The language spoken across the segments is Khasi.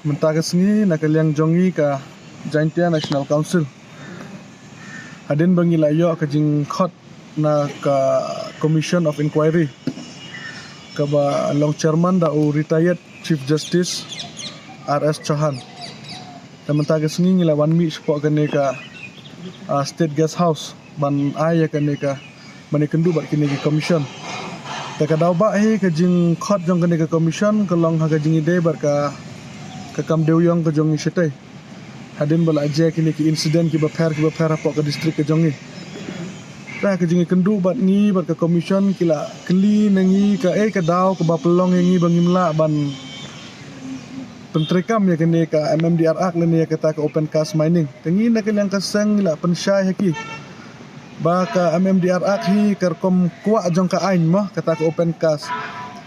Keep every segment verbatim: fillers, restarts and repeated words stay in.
Mynta ka sngi na ka liang jong ngi ka Jaintia National Council, hadien ba ngi la ïoh ka jingkhot na ka Commission of Inquiry kaba long chairman da u retired Chief Justice R S Chauhan. Te mynta ka sngi ngi la wan mih shapoh kane ka, ah, State Guest House ban ai ïa kane ka, ban ïakynduh bad kane ka commission. Te ka daw ba hi ka jingkhot jong kane ka commission ka long ha ka jingïadei bad ka, ka kam dewïong ka jong ngi shatei, hadien ba la jia kine ki incident kiba pher kiba pher hapoh ka district ka jong ngi. Te ha ka jingïakynduh bad ngi bad ka commission ki la kylli na ngi kaei ka daw kaba pynlong ïa ngi ba ngim lah ban pyntreikam ïa kane ka M M D R Act lane ïa kata ka open cast mining. Te ngi na ka liang ka seng ngi la pynshai ha ki ba ka M M D R Act hi ka rukom kwah jong ka aiñ mo, kata ka open cast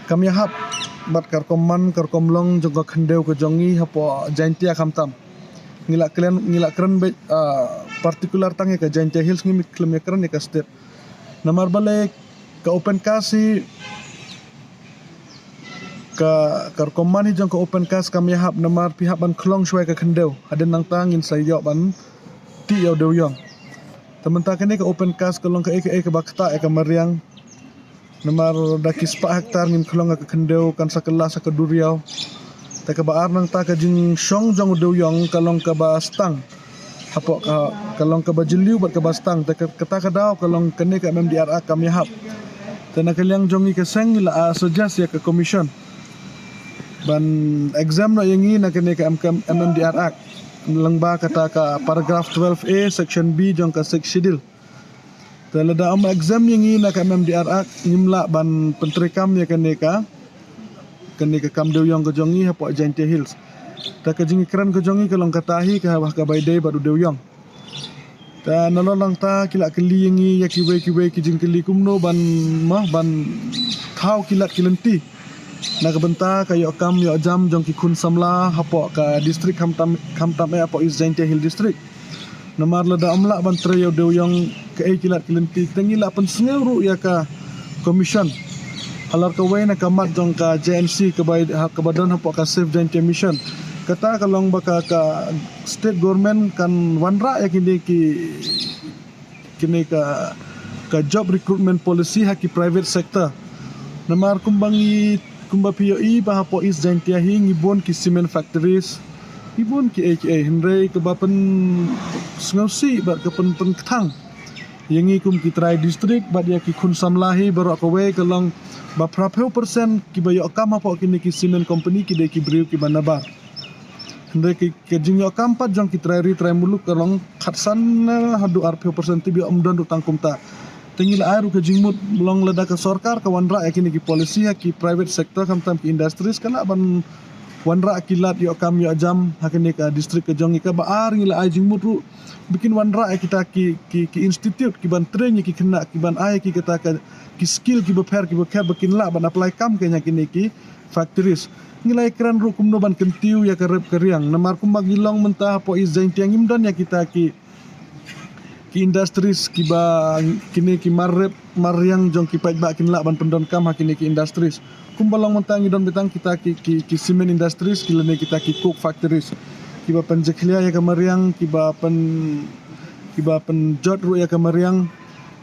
kam ïahap bad ka rukom man ka rukom long jong ka khyndew ka jong ngi hapoh Jaintia khamtam. Ngi la kren, ngi la kren beit, ah, particular tang ïa ka Jaintia Hills, ngim khlem ïakren ïa ka state. Namar balei ka open cast hi, ka, ka rukom man hi jong ka open cast kam ïahap namar phi hap ban khlong shuwa ïa ka khyndew. Hadien nangta ngin sa ïoh ban tih ïa u dewïong. Te mynta kane ka open cast ka long kaei kaei kaba ktah ïa ka mariang. Namar da ki spah hektar ngin khlong ïa ka khyndew kan sa kylla sha ka duriaw. Te kaba ar nangta ka jingshong jong u dewïong ka long kaba stang. Hapoh ka, ka long kaba jylliew bad kaba stang. Te ka, kata ka daw ka long kane ka M M D R Act kam ïahap. Te na ka liang jong ngi ka seng ngi la, ah, suggest ïa ka commission ban exempt noh ïa ngi na kane ka M K M, M M D R Act. Lyngba kata ka paragraph twelve A section B jong ka Sixth Schedule. Te lada ym exempt ïa ngi na ka M M D R Act ngim lah ban pyntreikam ïa kane ka, kane ka kam dewïong ka jong ngi hapoh Jaintia Hills. Te ka jingkren ka jong ngi ka long kata hi ka haba ka bai dei bad u dewïong. Te nalor nangta ki la kylli ïa ngi ïa kiwei kiwei ki jingkylli kumno ban, mo, ban thaw ki lad ki lynti na ka bynta ka ïoh kam ïoh jam jong ki khun samla hapoh ka district khamtam, khamtam eh hapoh East Jaintia Hills District. Namar lada ym lah ban trei ïa u dewïong kaei ki lad ki lynti. Te ngi la pynsngew ruh ïa ka commission halor kawei na ka mat jong ka J N C kaba, kaba don hapoh ka Save Jaintia Mission. Kata ka long ba ka, ka state government kan wanrah ïa kine ki, kine ka, ka job recruitment policy ha ki private sector. Namar kumba ngi, kumba phi ïohi ba hapoh East Jaintia hi ngi bun ki cement factories, ngi bun kiei kiei, hynrei kaba pynsngewsih bad ka pyn, pynkthang ïa ngi kum ki trai district bad ïa ki khun samla hi baroh kawei ka long ba phraphew percent kiba ïoh kam hapoh kine ki cement company ki dei ki briew kiba nabar. Hynrei ki, ka jingïoh kam pat jong ki trai ri trai muluk ka long khatsan, eh, haduh arphew percent, tip ïoh ym don ruh tang kumta. Te ngi la ai ruh ka jingmut, long lada ka sorkar ka wanrah ïa kine ki policy ha ki private sector khamtam ki industries ka lah ban wanrah ki lad ïoh kam ïoh jam ha kane ka district ka jong ngi. Kaba ar ngi la ai jingmut ruh ba kin wanrah ïa kita ki, ki, ki institute ki ban train ïa ki khynnah ki ban ai ïa ki kata ka, ki skill kiba pher kiba kher ba kin lah ban apply kam kane ha kine ki factories. Ngi la ïakren ruh kumno ban kyntiew ïa ka rep ka riang. Namar kumba ngi long mynta hapoh East Jaintia ngim don ïa kita ki, ki industries kiba kine ki mar rep mar riang jong ki paidbah kin lah ban pyndonkam ha kine ki industries. Kumba long mynta ngi don beit tang kita ki, ki, ki cement industries ki lane kita ki coke factories. Kiba pynjakhlia ïa ka mariang, kiba pyn, kiba pynjot ruh ïa ka mariang.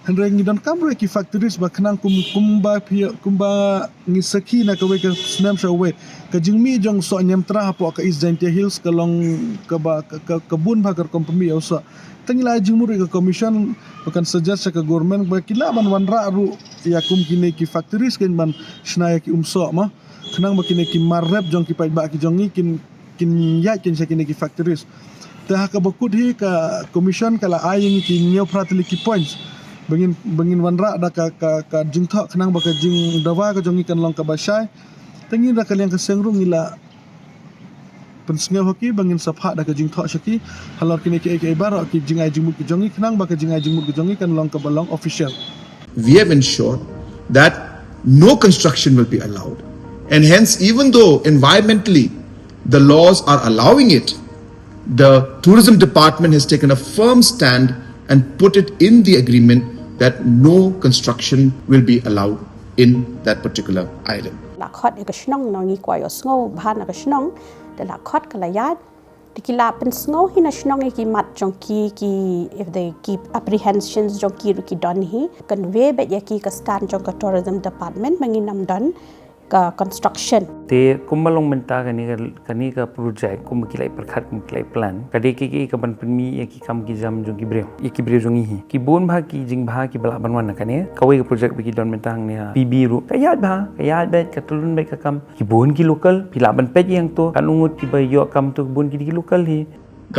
Hynrei ngi donkam ruh ïa ki factories ba khnang kum, kumba phi, kumba ngi sakhi na kawei ka snem sha kawei. Ka jingmih jong u soh Niamtra hapoh ka East Jaintia Hills ka long kaba, ka, ka, ka bun bha ka rukom pynmih ïa u soh. Te ngi la ai jingmut ruh ïa ka commission ba kan suggest sha ka government ba ki lah ban wanrah ruh ïa kum kine ki factories kein ban shna ïa ki um soh mo. Khnang ba kine ki mar rep jong ki paidbah ki jong ngi kin, kin ïaid kein sha kine ki factories. Te ha kaba kut hi ka commission ka la ai ïa ngi ki hynñiew phra tylli ki points ba ngin, ba ngin wanrah da ka, ka, ka jingthoh khnang ba ka jingdawa ka jong ngi kan long kaba shai. Te ngi da ka liang ka seng ruh ngi la pynsngew ha ki ba ngin sa phah da ka jingthoh sha ki halor kine kiei kiei baroh ki jingai jingmut ki jong ngi khnang ba ka jingai jingmut ki jong ngi kan long kaba long official. We have ensured that no construction will be allowed. And hence, even though environmentally the laws are allowing it, the tourism department has taken a firm stand and put it in the agreement that no construction will be allowed in that particular island. La khot ïa ka shnong, ngi kwah ïohsngew bha na ka shnong. Da la khot ka la ïaid. Te ki la pynsngew hi na shnong ïa ki mat jong ki, ki, if they keep apprehensions jong ki ruh ki don hi. Convey beit ïa ki ka stand jong ka tourism department ba ngin ym don ka construction. Te kumba long mynta kane ka, kane ka project, kumba ki la pyrkhat, kumba ki la plan, ka dei ka, ka, ka ban pynmih ïa ki kam ki jam jong ki briew, ïa ki briew jong ngi hi. Ki bun bha ki jingbha kiba lah ban wan na kane. Kawei ka project ba ki don mynta hangne ha P B ruh, ka ïaid bha, ka ïaid beit, ka tyllun beit ka kam. Ki bun ki local, phi lah ban peit ïa to, katno ngut kiba ïoh kam to, ki bun ki dei ki local hi.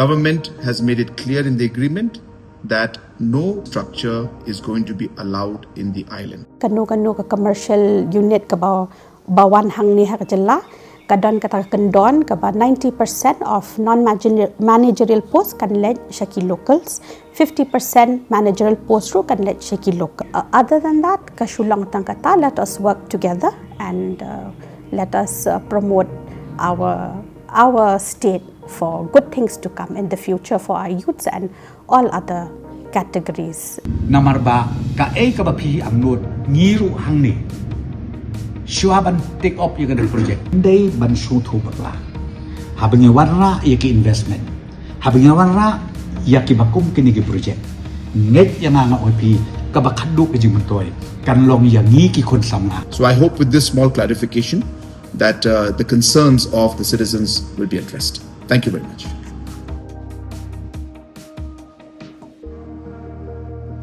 Government has made it clear in the agreement that no structure is going to be allowed in the island. Kano kano ka commercial unit kaba, ba wan hangne ha ka jylla, ka don kata ka kyndon kaba ninety percent of non-managerial post kan leit sha ki locals, fifty percent managerial post ruh kan leit sha ki local. Uh, other than that, ka shu long tang kata, let us work together and, uh, let us, uh, promote our, our state for good things to come in the future for our youths and all other categories. Namar ba kaei kaba phi angnud, ngi ruh hangne, shuwa ban take up ïa kane ka project, dei ban sngewthuh bakla. Haba ngi wanrah ïa ki investment, haba ngi wanrah ïa kiba kum kine ki project, ngeit ïa nga, nga ong ïa phi, kaba khadduh ka jingmyntoi kan long ïa ngi ki khun samla. So I hope with this small clarification that, uh, the concerns of the citizens will be addressed. Thank you very much.